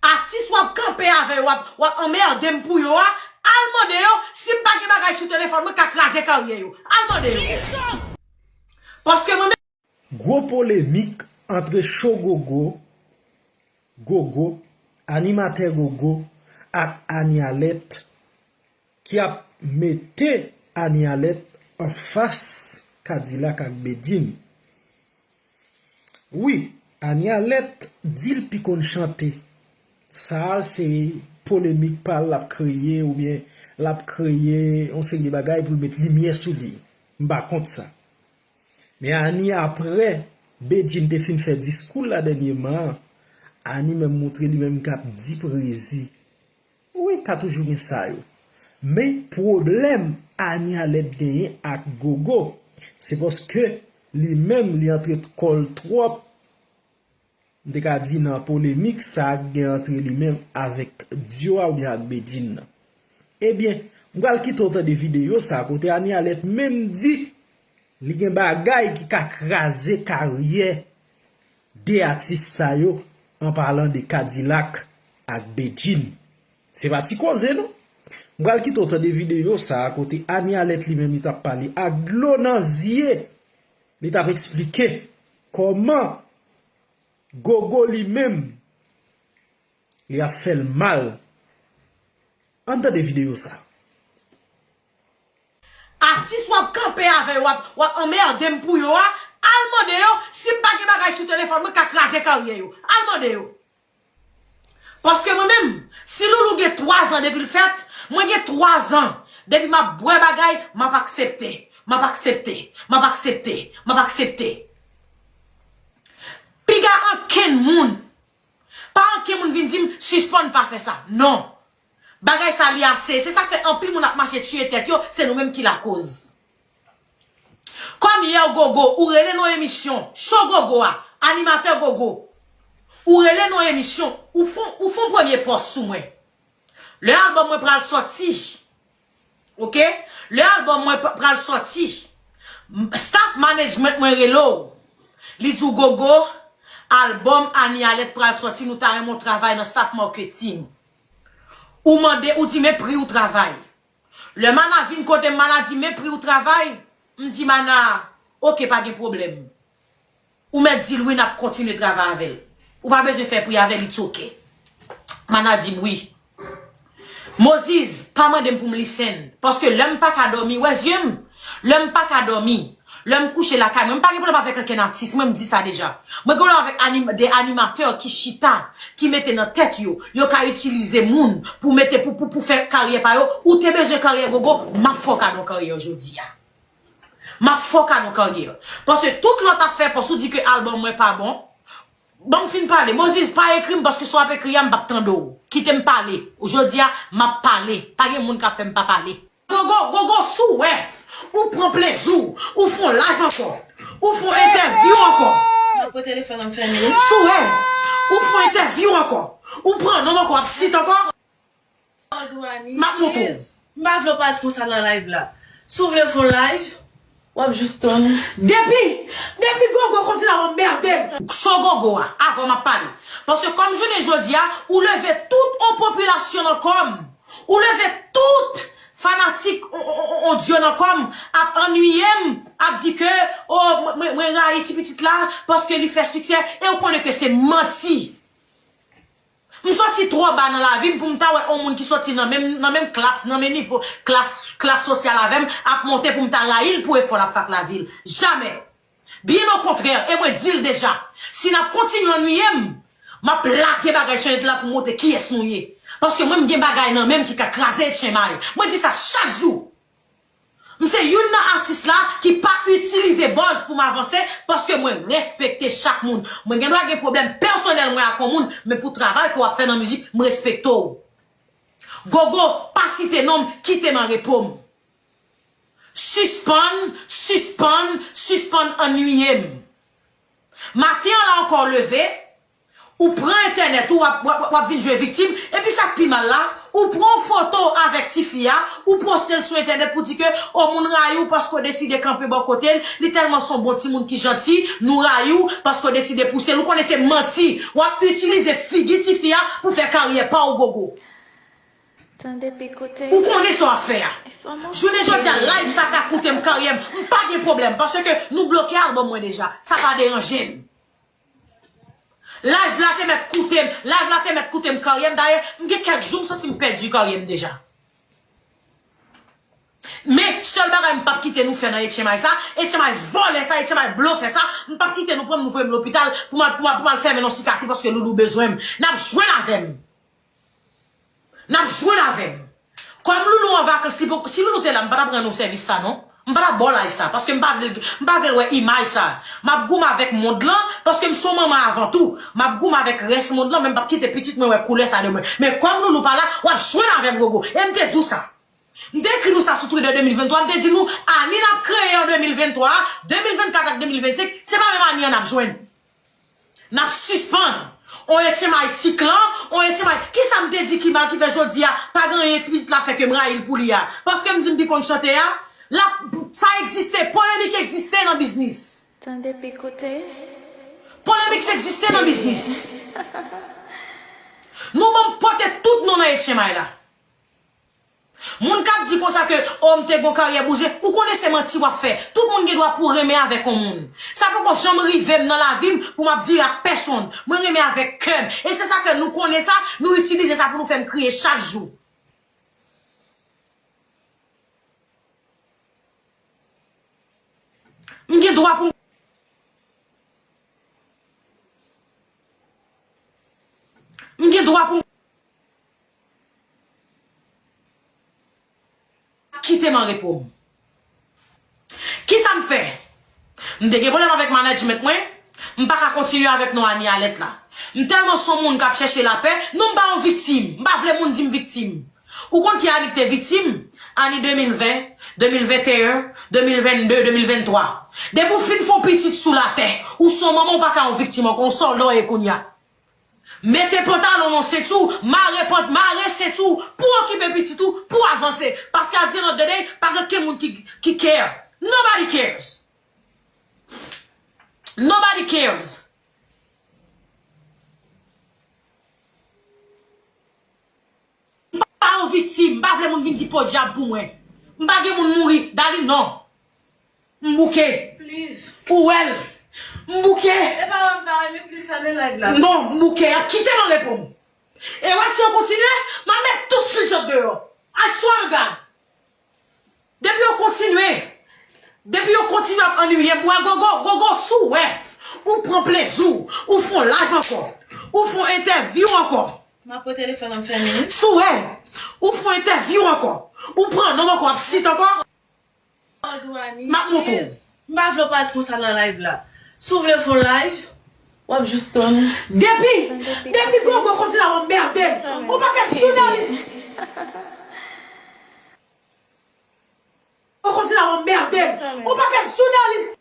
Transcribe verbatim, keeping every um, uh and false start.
Atis w ap kanpe avè yo, w ap, w ap anmède m pou yo a, al mande yo si m pa gen bagay sou telefòn mwen k ka kraze karyè yo. Al mande yo. Paske mwen menm. Gwo polemik antre Cho Gogo, Gogo, animatè Gogo ak Anialèt ki ap mete Anialèt anfas Kadilak ak Bedjine. Wi, Anialèt di l pi konn chante. Sa a se polemik pa l l ap kreye oubyen l ap kreye yon seri de bagay pou l met limyè sou li. M pa kont sa. Men Ani, apre Bedjine te fin fè diskou l la dènyèman an, Ani menm montre li menm k ap di prezi. Wi, ka toujou gen sa yo. Men pwoblèm Anialèt genyen ak Gogo, se paske li menm li antre kò l twòp, m te ka di nan polemik sa k gen antre li menm avèk Dio a oubyen ak Bedjine nan. Ebyen, m pral kite w tande videyo sa a kote Anialèt menm di li gen bagay ki ka kraze karyè de atis sa yo, an palan de Kadilak ak Bedjine. Se pa ti koze non. M pral kite w tande videyo sa a kote Anialèt li menm li t ap pale ak dlo nan zye. Li t ap eksplike kòman Gogo li menm li ap fè l mal. Ann tande videyo sa. Atis w ap kanpe avè yo, w ap, w ap anmède m pou yo a, al mande yo si m pa gen bagay sou telefòn mwen k ka kraze karyè yo. Al mande yo. Paske mwen menm, si Loulou gen twa zan depi l fèt, mwen gen twa zan depi m ap bwè bagay, m ap aksepte, m ap aksepte, m ap aksepte, m ap aksepte. Piga ankenn moun, pa ankenn moun vin di m sispann pa fè sa. Non. Bagay sa li ase. Se sa k fè anpil moun ap mache tiye tèt yo, se nou menm ki lakoz. Kòm yè Gogo, ou rele nan emisyon, Cho Gogo a, animatè Gogo, ou rele nan emisyon, ou fon, ou fon premye pòs sou mwen. Lè albòm mwen pral sòti, oke? Lè albòm mwen p-, pral sòti, m-, staff management mwen rele w. Li di w, Gogo, albòm Ani Alèt pral sòti, nou ta renmen w travay nan staff marketing. Ou mande, ou di men pri w travay. Lè Mana vin kote m, Mana di men pri w travay. M di Mana, oke, pa gen pwoblèm. Ou mèt di l wi, n ap kontinye travay avè l. Ou pa bezwen fè pri avè l, it's oke. Mana di m wi. Mozis, pa mande m pou m listen. Paske lè m pa ka dòmi, wè zye m. Lè m pa ka dòmi. Lè m kouche lakay mwen, m pa gen pwoblèm avèk ankenn atis, mwen m di sa deja. Mwen gen pwoblèm avèk anim-, de animatè ki chita, ki mete nan tèt yo, yo ka itilize moun pou mete, pou, pou, pou fè karyè pa yo. Ou te bezwen karyè Gogo, m ap fè w kado karyè jodi a. M ap fè w kado karyè. Paske tout lòt afè, paske ou di ke albòm mwen pa bon. Ban m fin pale. Mozis, pa ekri m, paske si w ap ekri a, m p ap tande w. Kite m pale. Jodi a, m ap pale. Pa gen moun k ap fè m pa pale. Gogo, Gogo, si w wè, ou pran plezi w, ou fè yon live ankò, ou fè yon entèvyou ankò. Mwen pran telefòn nan m fèmen. Si w wè, ou fè yon entèvyou ankò, ou pran non m ankò, w ap sit ankò. M ap montre w. M pa vle w parèt konsa nan live la. Si w vle fè yon live, w ap jis tann. Depi, depi Gogo kontinye ap anmède m. Cho Gogo a, avan m ap pale. Paske kòm jounen jodi a, ou leve tout yon popilasyon nan kò m. Ou leve tout fanatik on, on, on, on Dio nan kò m ap annuiye m, ap di ke, o, mwen, mwen, mwen rayi ti pitit la paske li fè siksè, e ou konnen ke se manti. M sòti twò ba nan lavi m pou m ta wè yon moun ki sòti nan menm, nan menm klas, nan menm nivo, klas, klas sosyal avè m, ap monte pou m ta rayi l pou efò l ap fè ak lavi l. Jamè. Byen okontrè, e mwen di l deja, si n ap kontinye annuiye m, m ap lage bagay sou entènèt la pou montre kiyès nou ye. Paske mwen, m gen bagay nan men m ki ka kraze etchenmay. Mwen di sa chak jou. M se youn nan atis la ki pa itilize buzz pou m avanse, paske mwen respekte chak moun. Mwen gen dwa gen pwoblèm pèsonèl mwen ak yon moun, men pou travay ke w ap fè nan mizik, m respekte w. Gogo, pa site non m, kite m an repo m. Sispann, sispann, sispann annuiye m. Maten an la ankò w leve, ou pran entènèt ou, w ap, w ap, w ap vin jwe viktim, epi sa k pi mal la, Ou pran foto avèk tifi a, ou poste l sou entènèt pou di ke o moun rayi w paske w deside kanpe bò kote l, li tèlman se yon bon timoun ki janti, nou rayi w paske w deside pouse l. Ou konnen se manti. W ap itilize figi tifi a pou fè karyè pa w, Gogo. Tande pi koute. Ou konnen sa w ap fè a. Jounen jodi a, live sa ka koute m karyè m. M pa gen pwoblèm, paske nou bloke album mwen deja. Sa pa deranje m. Live la te mèt koute m. Live la te mèt koute m karyè m. Dayè, m gen kèk jou m santi m pèdi karyè m deja. Men, sèl bagay m p ap kite nou fè nan H M I sa, H M I vòlè sa, H M I blofè sa, m p ap kite nou pran m, nou voye m lopital pou m al, pou m al, pou m al fèmen nan sikatri paske Loulou bezwen m. N ap jwenn avè m. N ap jwenn avè m. Kòm Loulou an vakans, li poko, si Loulou te la, m pa t ap rann ou sèvis sa non. M pa t ap ba w live sa, paske m pa vle, m pa vle l wè imaj sa. M ap goumen avèk mond lan, paske m se yon manman avan tou. M ap goumen avèk rès mond lan, men m p ap kite pitit mwen wè koulè sa de mwen. Men kòm Loulou pa la, w ap jwenn avè m, Gogo. E m te di w sa. M te ekri nou sa sou Twitter de mil venntwa, m te di nou, ane n ap kreye an de mil venntwa a, de mil vennkat ak de mil vennsenk, se pa menm ane an n ap jwenn. N ap sispann. On H M I ti klan, on H M I. Kisa m te di ki mal ki fè jodi a pa gen anyen ti pitit la fè ke m rayi l pou li a? Paske m di m pi konn chante a? La, sa egziste, polemik egziste nan biznis. Tande pi koute. Polemik egziste nan biznis. Nou ban m pote tout non nan H M I la. Moun k ap di konsa ke, o, m te gon karyè bouze, ou konnen se manti w ap fè. Tout moun gen dwa pou renmen avèk yon moun. Sa poko janm rive m nan lavi m pou m ap vire ak pèsonn. Mwen renmen avèk kè m. E se sa fè nou konnen sa, nou itilize sa pou nou fè m kriye chak jou. M gen dwa pou m, m gen dwa pou m kite m an repo m. Kisa m fè? M te gen pwoblèm avèk management mwen, m pa ka kontinye avèk non Anie Alerte la. M tèlman se yon moun k ap chèche lapè, non m pa yon viktim, m pa vle moun di m viktim. Ou konn ki Anie te viktim? Anie de mil ven, de mil venteyen, de mil vennde, de mil venntwa. Depi w fin fè yon pitit sou latè, ou se yon manman, ou pa ka yon viktim ankò, yon sòlda w ye kounye a. Mete pantalon nan senti w, mare pant, mare senti w, pou okipe pitit ou, pou avanse. Paske at the end of the day, pa gen okenn moun ki, ki care. Nobody cares. Nobody cares. M pa yon viktim, m pa vle moun vin di podyab pou mwen. M pa gen moun mouri, Darline, non. M bouke. Please. Ou wè l. M bouke. E pa wè m pa wè, men plis fèmen live la. Non, m bouke. Kite m an repo m. E wè si yo kontinye, m ap met tout screenshot deyò. I swear to God. Depi yo kontinye, depi yo kontinye ap annuiye m, wè Gogo, Gogo, si w wè, ou pran plezi w, ou fè yon live ankò, ou fè yon entèvyou ankò. M ap pran telefòn nan m fèmen. Si w wè, ou fè yon entèvyou ankò, ou pran non m ankò, ap sit ankò. M ap montre w. M pa vle w pale konsa nan live la. Si w vle fè yon live, w ap jis tann. Depi, depi Gogo kontinye ap anmède m, yon pakèt jounalis. Yo kontinye ap anmède m. Yon pakèt jounalis